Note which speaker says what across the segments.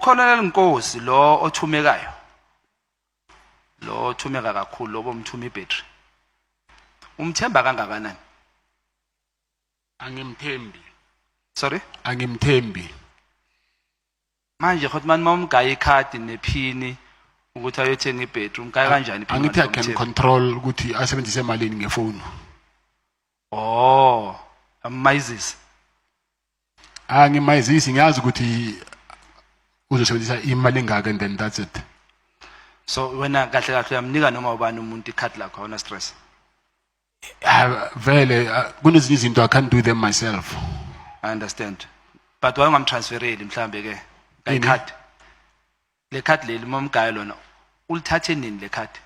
Speaker 1: UColonel Nkosi lo othumekayo, lo othumeka kakhulu, lo bomthuma ibhetri, umthemba kangakanani?
Speaker 2: Angimthembi.
Speaker 1: Sorry?
Speaker 2: Angimthembi.
Speaker 1: Manje Hotman, mawumgaya ikhadi nephini ukuthi ayothenga ibhetri, umgaya kanjani iphini?
Speaker 2: Angithi I
Speaker 1: kanti
Speaker 2: can
Speaker 1: awumthembi?
Speaker 2: control ukuthi asebenzise malini ngefoni.
Speaker 1: Oh, amayizisi.
Speaker 2: Angimayizisi, ngiyazi ukuthi uzosebenzisa imali engaka and then that's it.
Speaker 1: So wena kahle kahle uyamnika noma ubani umuntu ikhadi lakho, awuna stress?
Speaker 2: Ah, vele, ah, kunezinye izinto I can't do them myself.
Speaker 1: I understand, but why ungamtransfereli mhlambe ke
Speaker 2: Ini?
Speaker 1: ikhadi le khadi leli momgaya lona, ulithathe nini le khadi?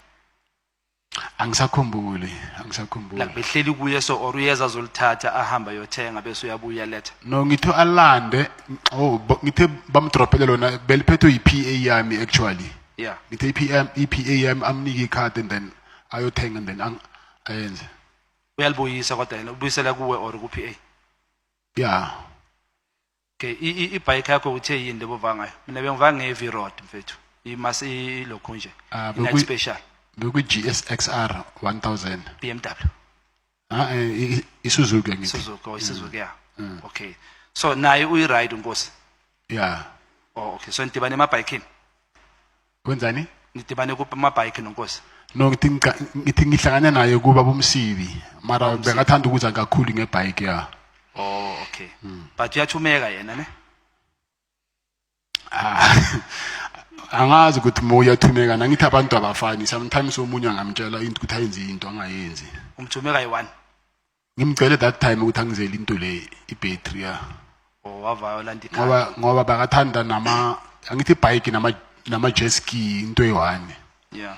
Speaker 2: Angisakhumbuli, angisakhumbuli.
Speaker 1: Like behleli kuye so, or uyeza azolithatha, ahamba yothenga, bese uyabuya letha?
Speaker 2: No, ngithe alande, oh, ngithe bamdropele lona, beliphethwe yi-PA yami actually. Ngithe i-PM, i-PA yami amnike ikhadi and then ayothenga and then ayenze.
Speaker 1: Uyalibuyisa kodwa yena, ubuyisela kuwe or ku-PA?
Speaker 2: Yeah.
Speaker 1: Okay, ibike yakho uthe yini lebo ngayo? Mina bengiva nge-V-Rod, mfethu, imas ilokhu nje.
Speaker 2: Ah,
Speaker 1: i-night special.
Speaker 2: Bekwi-GSXR 1000.
Speaker 1: BMW?
Speaker 2: Ah, iSuzuki ngithi.
Speaker 1: Suzuki, oh, iSuzuki, yeah. Okay, so naye uyiride uNkosi?
Speaker 2: Yeah.
Speaker 1: Oh, okay, so nidibane emabhayikini?
Speaker 2: Wenzani?
Speaker 1: Nidibane kuphi amabhayiki noNkosi?
Speaker 2: No, ngithi ngihlangane naye kuba bomsibi, mara bengathanda ukuza kakhulu ngebhayiki, ya.
Speaker 1: Oh, okay, but uyathumeka yena, ne?
Speaker 2: Ah, angazi ukuthi mo uyathumeka, nangithi abantu abafani. Sometimes omunye angamtshela into ukuthi ayenze into, angayenzi.
Speaker 1: Umthumeka yi-one?
Speaker 2: Ngimcele that time ukuthi angizele into le, ibhetri, ya.
Speaker 1: Oh, wavayo landa ikhadi.
Speaker 2: Ngoba bakathanda nama, angithi ibhayiki nama jet ski into eyi-one.
Speaker 1: Yeah.